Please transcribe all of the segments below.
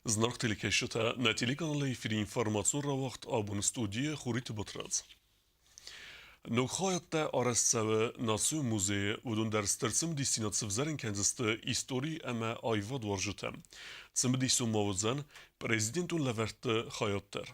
Зынаргъ телекӕсджытӕ, нӕ телеканалы эфиры информацион рауагъд абон студийы Хуриты Батрадз. Ног хайадтӕ арӕзт цӕуы Национ музейы, уыдон дӕр стыр цымыдисдзинад сывзӕрын кӕндзысты истори ӕмӕ аивадуарзджытӕм. Цымыдисон ма уыдзӕн президентон лӕвӕртты хайад дӕр.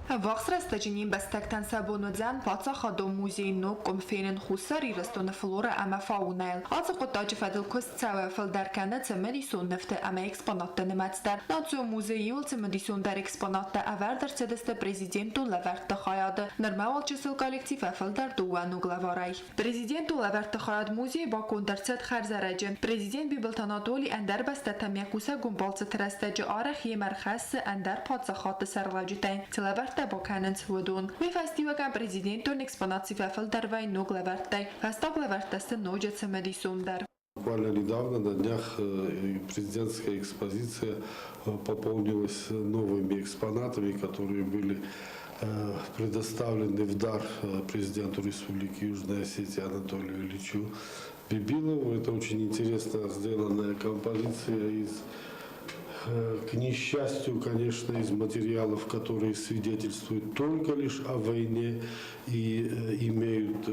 Ӕввахс рӕстӕджы не мбӕстӕгтӕн сӕ бон уыдзӕн паддзахадон музейы ног къуым фенын Хуссар Ирыстоны флорӕ ӕмӕ фаунӕйыл. Ацы хъуыддаджы фӕдыл куыст цӕуы, фылдӕр кӕны цымыдисон нывты ӕмӕ экспонатты нымӕц дӕр. Национ музейы иуыл цымыдисондӕр экспонаттӕ ӕвӕрд ӕрцыдысты президентон лӕвӕртты хайады. Нырмӕ уал чысыл коллектив фӕфылдӕр дыууӕ ног лӕварӕй. Президентон лӕвӕртты хайад музейы баконд ӕрцыд хӕрзӕрӕджы. Президент Бибылты Анатоли ӕндӕр бӕстӕтӕм йӕ кусӕгон балцыты рӕстӕджы арӕх йемӕ ӕрхӕссы ӕндӕр паддзахадты сӕргълӕуджытӕй, цы лӕвӕрттӕ бакӕнынц, уыдон. Уый фӕстиуӕгӕн президентон экспонаци фӕфылдӕр вӕййы ног лӕвӕрттӕй, фӕстаг лӕвӕрттӕ сты ноджы цымыдисондӕр. Буквально недавно на днях президентская экспозиция пополнилась новыми экспонатами, которые были предоставлены в дар президенту Республики Южная Осетия Анатолию Ильичу Бибилову. Это очень интересно сделанная композиция из к несчастью, конечно, из материалов, которые свидетельствуют только лишь о войне и имеют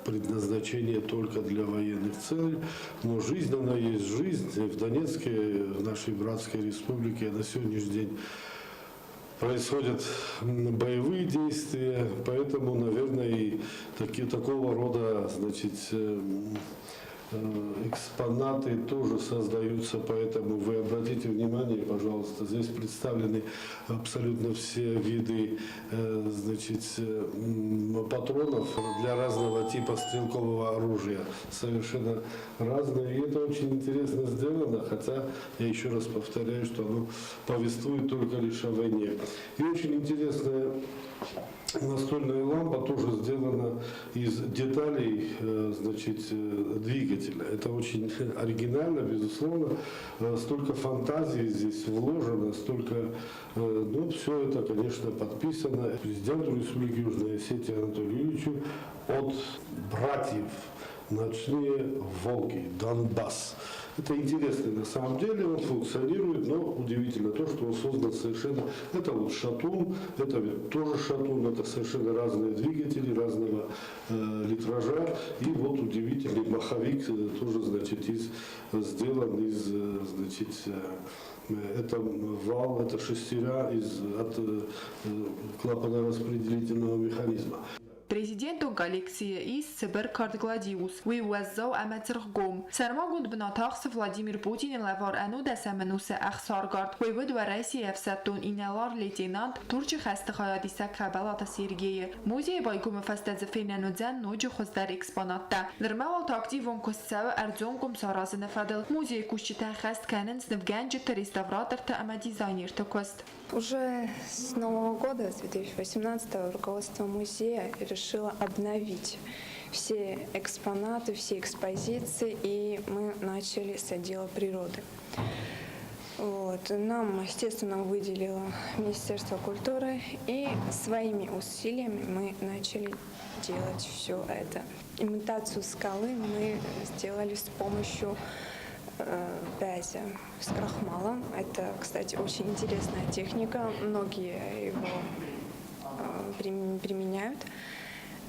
предназначение только для военных целей. Но жизнь, она есть жизнь. В Донецке, в нашей братской республике на сегодняшний день происходят боевые действия, поэтому, наверное, и такого рода, значит, экспонаты тоже создаются, поэтому вы обратите внимание, пожалуйста, здесь представлены абсолютно все виды, значит, патронов для разного типа стрелкового оружия, совершенно разные. И это очень интересно сделано, хотя я еще раз повторяю, что оно повествует только лишь о войне. И очень интересная настольная лампа тоже сделана из деталей, значит, двигателя. Это очень оригинально, безусловно. Столько фантазии здесь вложено, столько, ну, все это, конечно, подписано президенту Республики Южная Осетия Анатолию Юрьевичу от братьев «Ночные волки», Донбасс. Это интересно на самом деле, он функционирует, но удивительно то, что он создан совершенно... Это вот шатун, это тоже шатун, это совершенно разные двигатели разного литража. И вот удивительный маховик тоже, значит, сделан из, значит, это вал, это шестеря от клапана-распределительного механизма. Президентон коллекцийы ис цыбыр кард Гладиус. Уый уӕззау ӕмӕ цыргъгом. Сӕрмагонд бынат ахсы Владимир Путины лӕвар ӕнудӕсӕм ӕнусы ӕхсаргард. Уый уыд Уӕрӕсейы ӕфсӕддон инӕлар-лейтенант, Турчы хӕсты хайадисӕг Хӕбӕлаты Сергейы. Музейы байгомы фӕстӕ дзы фенӕн уыдзӕн ноджы хуыздӕр экспонаттӕ. Нырмӕ уал та активон куыст цӕуы ӕрдзон къуым саразыны фӕдыл. Музейы кусджытӕ ӕххӕст кӕнынц нывгӕнджыты, реставраторты ӕмӕ дизайнерты куыст. Уже с Нового года, с 2018-го, руководство музея решило обновить все экспонаты, все экспозиции, и мы начали с отдела природы. Вот. Нам, естественно, выделило Министерство культуры, и своими усилиями мы начали делать все это. Имитацию скалы мы сделали с помощью бязи с крахмалом. Это, кстати, очень интересная техника. Многие его применяют.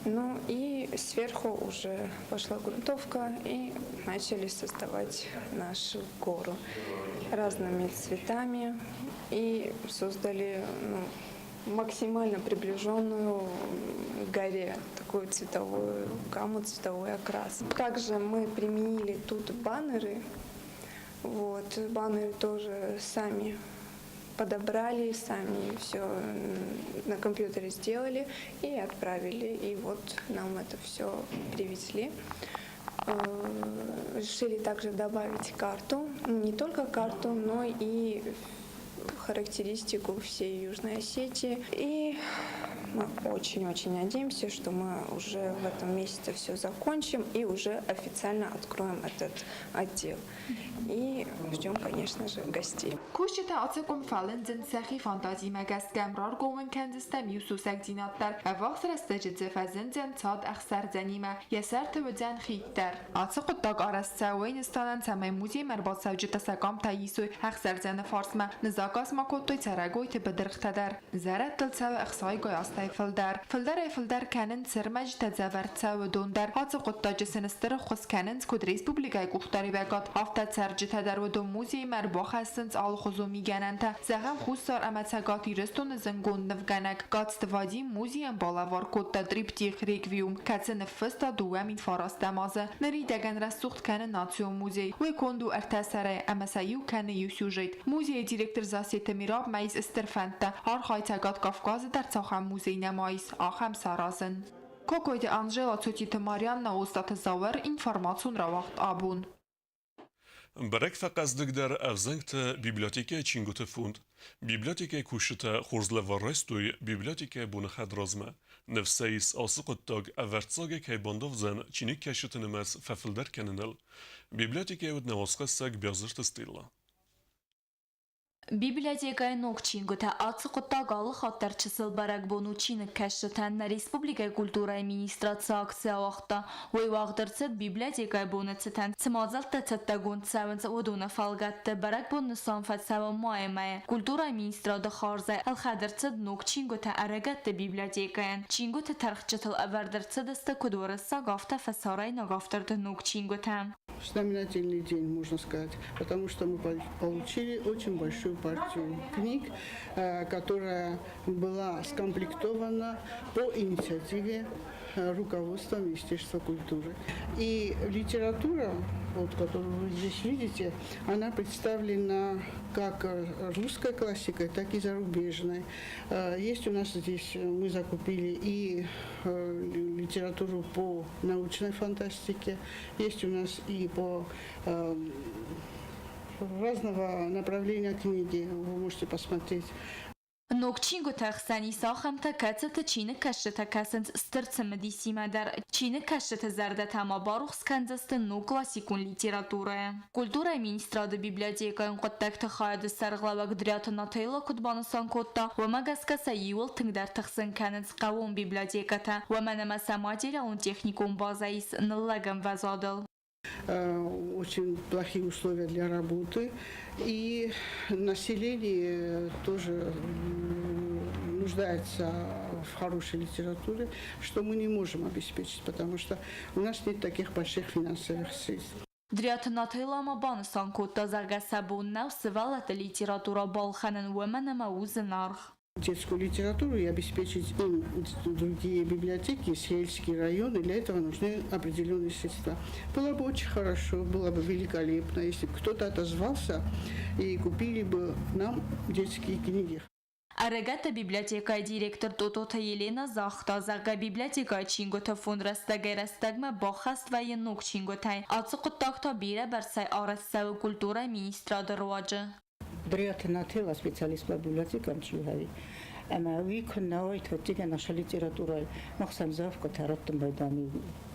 Ну и сверху уже пошла грунтовка, и начали создавать нашу гору разными цветами и создали, ну, максимально приближенную к горе такую цветовую гамму, цветовой окрас. Также мы применили тут баннеры. Вот, баннеры тоже сами подобрали, сами все на компьютере сделали и отправили. И вот нам это все привезли. Решили также добавить карту, не только карту, но и характеристику всей Южной Осетии. И мы очень-очень надеемся, что мы уже в этом месяце все закончим и уже официально откроем этот отдел. И Ждем, конечно же, гостей. Кусджытӕ ацы къуым фӕлындзынц сӕхи фантазимӕ гӕсгӕ, раргом ын кӕндзыстӕм иу сусӕгдзинад дӕр. Ӕввахс рӕстӕджы дзы фӕзындзӕн цад ӕхсӕрдзӕнимӕ, йӕ сӕрты уыдзӕн хид дӕр. Ацы хъуыддаг арӕзт цӕуы нысанӕн, цӕмӕй музеймӕ ӕрбацӕуджытӕ сӕ къамтӕ исой ӕхсӕрдзӕны фарсмӕ, нызаказ ма кодтой цӕрӕгойты быдыргътӕ дӕр. Зӕрӕдтыл цӕуы ӕхсайгай азтӕй фылдӕр. Фылдӕрӕй-фылдӕр кӕнынц ӕрмӕджытӕ дзӕвӕрд цӕуы дон дӕр. Ацы хъуыддаджы сын стыр ӕххуыс кӕнынц куыд республикӕйы къухдариуӕгад, афтӕ цӕрджытӕ дӕр уыдон музеймӕ ӕрбахӕссынц алыхуызон мигӕнӕнтӕ. Зӕгъӕм, Хуссар ӕмӕ Цӕгат Ирыстоны зындгонд нывгӕнӕг Кацты Вадим музейӕн балӕвар кодта триптих «Реквиум», кӕцы ныффыста 2009 азы. Ныридӕгӕн рӕсугъд кӕны национ музей. Уый конд у ӕртӕ сӕрӕй ӕмӕ сӕ иу кӕны иу сюжет. Музейы директор Зассеты Мирабмӕ ис стыр фӕндтӕ, архайы Цӕгат Кавказы дӕр цахӕм музей нӕма ис, ахӕм саразын. Кокойты Анжела, Цотиты Марианна, Остъаты Зауыр, информацион рауагъд абон. Бӕрӕг фӕхъӕздыгдӕр ӕвзӕнгты библиотекӕйы чингуыты фонд. Библиотекӕйы кусджытӕ хорз лӕвар райстой библиотекӕйы боны хӕдразмӕ. Ныфс сӕ ис, ацы хъуыддаг ӕвӕрццагӕй кӕй бандавдзӕн чиныгкӕсджыты нымӕц фӕфылдӕр кӕныныл. Библиотекӕйы уыд нӕ уацхӕссӕг Биазырты Стелла. Библиотекӕйы ног чингуытӕ ацы хъуыддаг алы хатт дӕр чысыл бӕрӕгбон у чиныгкӕсджытӕн. Нӕ республикӕйы культурӕйы министрад цы акци ауагъта, уый уагъд ӕрцыд библиотекӕйы боны цытӕн. Цы мадзӕлттӕ цӕттӕгонд цӕуынц, уыдоны фӕлгӕтты бӕрӕгбон нысан фӕцӕуы майы мӕйы. Культурӕйы министрады хардзӕй ӕлхӕд ӕрцыд ног чингуытӕ ӕрыгӕтты библиотекӕйӕн. Чингуыты тӕрхджытыл ӕвӕрд ӕрцыдысты куыд уырыссаг, афтӕ фӕсарӕйнаг авторты ног чингуытӕ. Знаменательный день, можно сказать, потому что мы получили очень большую партию книг, которая была скомплектована по инициативе руководства Министерства культуры. И литература, вот, которую вы здесь видите, она представлена как русской классикой, так и зарубежной. Есть у нас здесь, мы закупили и литературу по научной фантастике, есть у нас и по разного направления книги, вы можете посмотреть. Ног чингуыты ӕхсӕн ис ахӕмтӕ, кӕцыты чиныгкӕсджытӕ кӕсынц стыр цымыдисимӕ дӕр. Чиныгкӕсджыты зӕрдӕтӕ ма барухс кӕндзысты ног классикон литературӕйӕ. Культурӕйы министрады библиотекӕйон хъуыддӕгты хайады сӕргълӕууӕг Дриаты Нателла куыд банысан кодта, уымӕ гӕсгӕ сӕ иууыл тынгдӕр тыхсын кӕнынц хъӕууон библиотекӕтӕ, уымӕн ӕмӕ сӕ материалон-техникон базӕ ис ныллӕг ӕмвӕзадыл. Очень плохие условия для работы. И население тоже нуждается в хорошей литературе, что мы не можем обеспечить, потому что у нас нет таких больших финансовых средств. Дриаты Нателла ма банысан кодта, зӕгъгӕ, сӕ бон нӕу сывӕллӕтты литературӕ балхӕнын, уымӕн ӕмӕ у зынаргъ. Детскую литературу и обеспечить им другие библиотеки, сельские районы, для этого нужны определенные средства. Было бы очень хорошо, было бы великолепно, если бы кто-то отозвался и купили бы нам детские книги. Ӕрыгӕтты библиотекӕйы директор Тототы Елена загъта, зӕгъгӕ, библиотекӕйы чингуыты фонд рӕстӕгӕй-рӕстӕгмӕ баххӕст вӕййы ног чингуытӕй. Ацы хъуыддаг та бирӕбӕрцӕй арӕзт цӕуы культурӕйы министрады руаджы. Дриаты Нателла специалист по библиотекам чи уӕви, ӕмӕ уый куыннӕ уайд, фӕттигӕн наша литературӕй мах сӕм заявкӕтӕ раттын байдам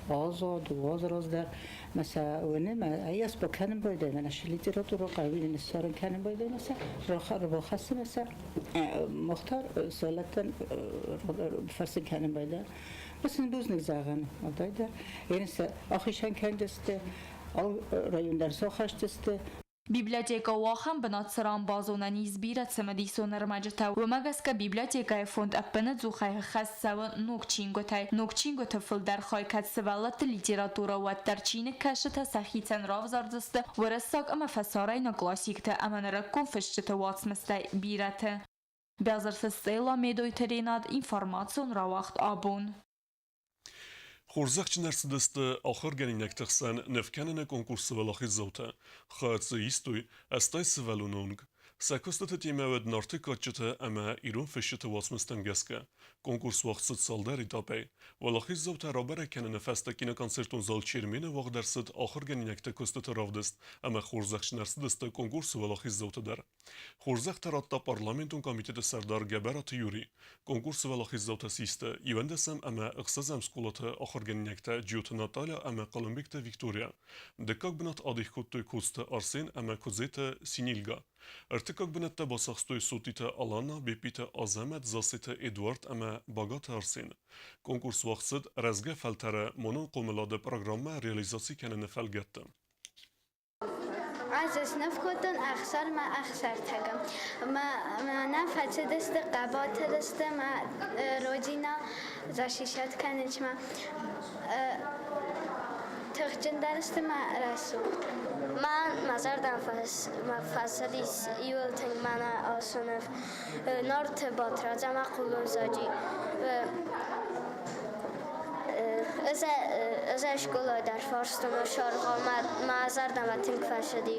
азад, уаз раздӕр, мӕ сӕ уыны, мӕ ӕйас бакӕнын байдайм, наша литература хъӕуы ныссарын кӕнын байдайм, сӕ рбахӕссын сӕ Мухтар сывӕллӕттӕн фӕрсын кӕнын байдайм. Бas сын бузныг зӕгъӕн, уӕлдайдӕр. Ерын сӕ ахицӕн кӕндзысты, ал район дӕр сахӕсдзысты. Библиотекӕ у ахӕм бынат, цыран базонӕн ис бирӕ цымыдисон ӕрмӕджытӕ. Уымӕ гӕсгӕ библиотекӕйы фонд ӕппынӕдзухӕй хӕст цӕуы ног чингуытӕй. Ног чингуыты фылдӕр хай кӕд сывӕллӕтты литературӕ, уӕддӕр чиныгкӕсджытӕ сӕхицӕн равзардзысты уырыссаг ӕмӕ фӕсарӕйнаг классикты ӕмӕ нырыккон фысджыты уацмыстӕй бирӕты. Бязырты Стелла, Медойты Ренат, информацион рауагъд абон. Хорзӕхджын ӕрцыдысты ахуыргӕнинӕгты хсӕн нывкӕныны конкурсы уӕлахиздзаутӕ. Хӕццӕ истой 80 сывӕллоны онг. Сӕ куыстыты темӕ уыд Нарты кадджыты ӕмӕ ирон фысджыты уацмыстӕм гӕсгӕ. Конкурс уагъд цыд цалдӕр этапӕй. Уӕлахиздзаутӕ рабӕрӕг кӕныны фӕстӕ киноконцертон зал Чермен-ы уагъд ӕрцыд ахуыргӕнинӕгты куыстыты равдыст ӕмӕ хорзӕхджын ӕрцыдысты конкурсы уӕлахиздзаутӕ дӕр. Хорзӕхтӕ радта парламентон комитеты сӕрдар Гӕбӕраты Юрий. Конкурсы уӕлахиздзаутӕ систы иуӕндӕсӕм ӕмӕ ӕхсӕзӕм скъолаты ахуыргӕнинӕгтӕ Джиоты Наталья ӕмӕ Хъуылымбегты Виктория. Дыккаг бынат адих кодтой Коцты Арсен ӕмӕ Куыдзеты Синильга. Ӕртыккаг бынӕттӕ бацахстой Соттиты Алана, Беппиты Азӕмӕт, Зассеты Эдуард ӕмӕ Багаты Арсен. Конкурс уагъд цыд рӕзгӕ фӕлтӕры монон хъомылады программӕ реализаци кӕныны фӕлгӕтты. Ӕз ысныв кодтон ӕхсар мӕ ӕхсӕртӕгы. Мӕнӕ фӕцыдысты хъӕбатыр сты мӕ Родина защищать кӕнынмӕ. Тыхджындӕр сты мӕ рӕсугъд. Мӕн мӕ зӕрдӕм фӕцыдис иуыл тынг мӕнӕ ацы ныв. Нарты Батрадз ӕмӕ Хъулонзаджи. Ӕз ӕй скъолайы дӕр фарстон саргъау, мӕ зӕрдӕмӕ тынг фӕцыди.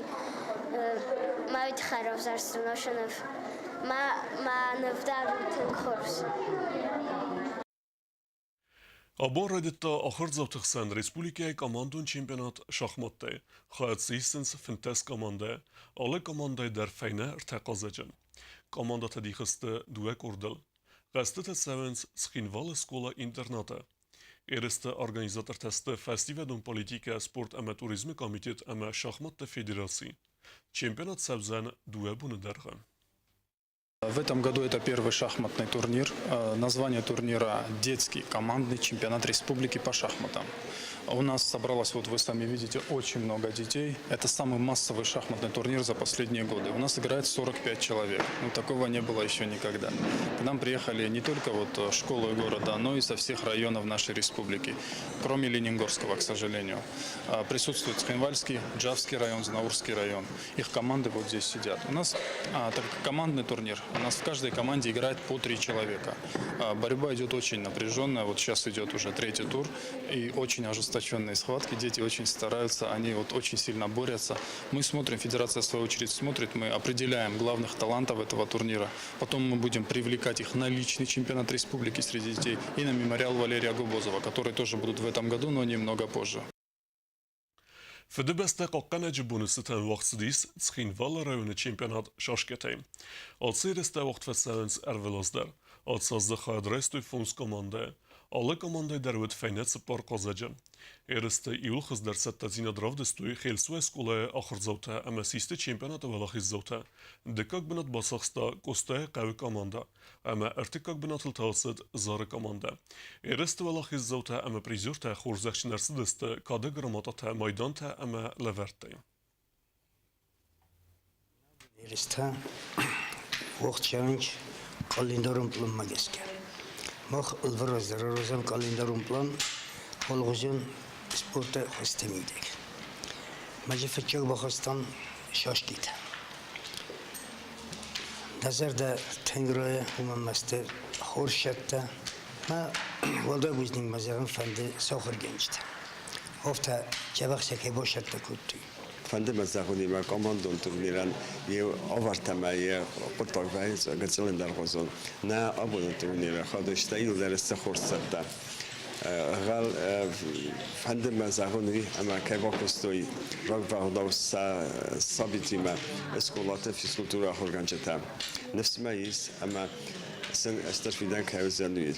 Мӕ уый тыххӕй равзӕрстон ацы ныв. Мӕ ныв дӕр у тынг хорз. Абон райдыдта ахуырдзауты хсӕн республикӕйы командон чемпионат шахматтӕй. Хайад дзы исынц 15 командӕ. Алы командӕйы дӕр фӕйнӕ ӕртӕ хъазӕджы. Командӕтӕ дих сты дыууӕ къордыл. Хъӕзтытӕ цӕуынц Цхинвалы скъола-интернаты. Ерысты организатортӕ сты фӕсивӕдон политикӕ, спорт ӕмӕ туризмы комитет ӕмӕ шахматты федераци. Чемпионат цӕудзӕн дыууӕ боны дӕргъы. В этом году это первый шахматный турнир. Название турнира «Детский командный чемпионат республики по шахматам». У нас собралось, вот вы сами видите, очень много детей. Это самый массовый шахматный турнир за последние годы. У нас играет 45 человек. Ну, такого не было еще никогда. К нам приехали не только вот школы города, но и со всех районов нашей республики, кроме Ленингорского, к сожалению. Присутствует Цхинвальский, Джавский район, Знаурский район. Их команды вот здесь сидят. У нас, так как командный турнир, у нас в каждой команде играет по 3 человека. Борьба идет очень напряженная. Вот сейчас идет уже третий тур. И очень ожесточенные схватки. Дети очень стараются, они вот очень сильно борются. Мы смотрим, федерация в свою очередь смотрит, мы определяем главных талантов этого турнира. Потом мы будем привлекать их на личный чемпионат республики среди детей и на мемориал Валерия Губозова, который тоже будут в этом году, но немного позже. Фыдыбӕстӕ хъахъхъӕнӕджы боны цытӕн уагъд цыдис Цхинвалы районы чемпионат шашкӕтӕй. Ацы ерыстӕ уагъд фӕцӕуынц ӕрвылаз дӕр. Ацы аз дзы хайад райстой фондз командӕйы. Алы командӕйы дӕр уыд фӕйнӕ цыппар хъазӕджы. Ерысты иуыл хуыздӕр цӕттӕдзинад равдыстой Хелцуайы скъолайы ахуырдзаутӕ ӕмӕ систы чемпионаты уӕлахиздзаутӕ. Дыккаг бынат бацахста Къостайы хъӕуы командӕ. Ӕмӕ ӕртыккаг бынатыл та ацыд Зары командӕ. Ерысты уӕлахиздзаутӕ ӕмӕ призертӕ хорзӕхджын ӕрцыдысты кады грамотатӕ, майдантӕ ӕмӕ лӕвӕрттӕй. Ерыстӕ уогъд календарон планмӕ гӕсгӕ. Мах ӕлвӕраздӕр аразӕм календарон план алгъуызон спорты хуызты мидӕг. Мӕ фыццаг бахастам шашкитӕ. Дӕ зӕрдӕ тынг райы, уымӕн ма сты хорз сӕттӕ. Мӕ уӕлдай бузныг мӕ зӕгъын фӕнды сахуыргӕнджытӕ. Афтӕ дзӕбӕх сӕ кӕй басӕттӕ кодтой. Фӕнды мӕ зӕгъун, имӕ командон турнирӕн е ӕвӕртӕмӕ е гъуддаг гыццыл ӕндӕргъуызон. Нӕ абоны турниры хадыстӕ иуылдӕр сты хорз цӕттӕ. Гъал фӕнды мӕ зӕгъун уый, ӕмӕ кӕй бакуыстой рагвӕгъдау сӕ сабитимӕ скъолаты физкультурӕ ахуыргӕнджытӕ. Ныфс мӕ ис, ӕмӕ сын стыр фидӕн кӕй уыдзӕн, уый.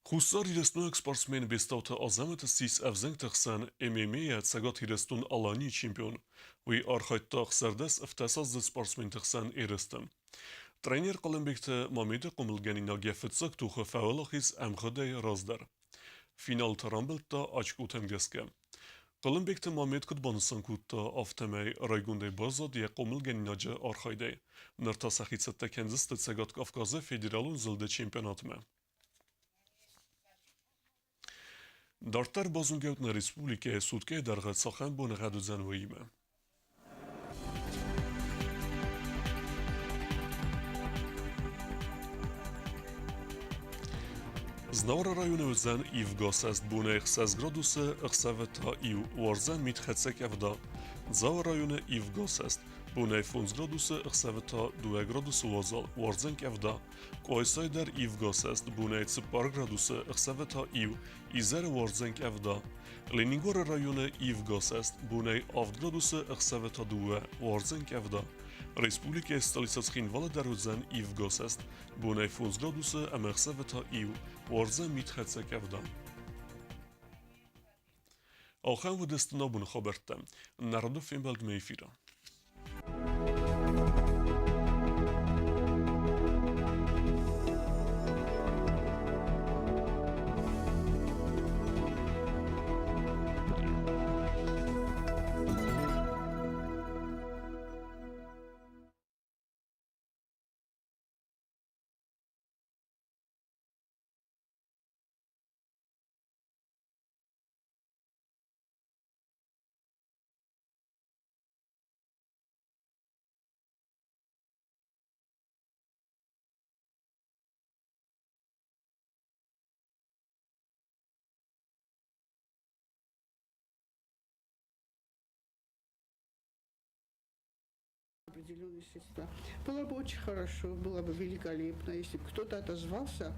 Хуссар Ирыстойнаг спортсмен Бестауты Азӕмӕт ссис ӕвзӕнгты хсӕн ММА-йӕ Цӕгат Ирыстон-Аланийы чемпион. Уый архайдта ӕхсӕрдӕс ӕфтӕсаздзыд спортсменты хсӕн ерысты. Тренер Хъуылымбегты Мамеды хъомылгӕнинаг йӕ фыццаг тохы фӕуӕлахиз ӕмгъуыдӕй раздӕр. Финалты рамбылдта очкотӕм гӕсгӕ. Хъуылымбегты Мамед куыд банысан кодта, афтӕмӕй райгондӕй баззад йӕ хъомылгӕнинаджы архайдӕй. Ныр та сӕхи цӕттӕ кӕндзысты Цӕгат Кавказы федералон зылды чемпионатмӕ. Дарддӕр базонгӕ ут нӕ республикӕйы суткӕйы дӕргъы цахӕм боныгъӕд уыдзӕн, уыимӕ. Знауыры районы уыдзӕн ивгӕ сӕст бонӕй 6 градусы, ӕхсӕвы та иу уардзӕн митхӕцӕг ӕвда. Дзауы районы ивгӕ сӕст. Бонӕй 5 градусы, ӕхсӕвы та 2 градусы уазал, уардзӕн къӕвда. Къуайсайы дӕр ивгӕ сӕст, бонӕй 4 градусы, ӕхсӕвы та 1, изӕры уардзӕн къӕвда. Ленингоры районы ивгӕ сӕст, бонӕй 7 градусы, ӕхсӕвы та 2, уардзӕн къӕвда. Республикӕйы столицӕ Цхинвалы дӕр уыдзӕн ивгӕ сӕст, бонӕй 5 градусы ӕмӕ ӕхсӕвы та 1, уардзӕн митхӕццӕ къӕвда. Ахӕм уыдысты нӕ абоны хабӕрттӕ. Народы фембӕлдмӕ эфиры. Определенные средства. Было бы очень хорошо, было бы великолепно, если бы кто-то отозвался.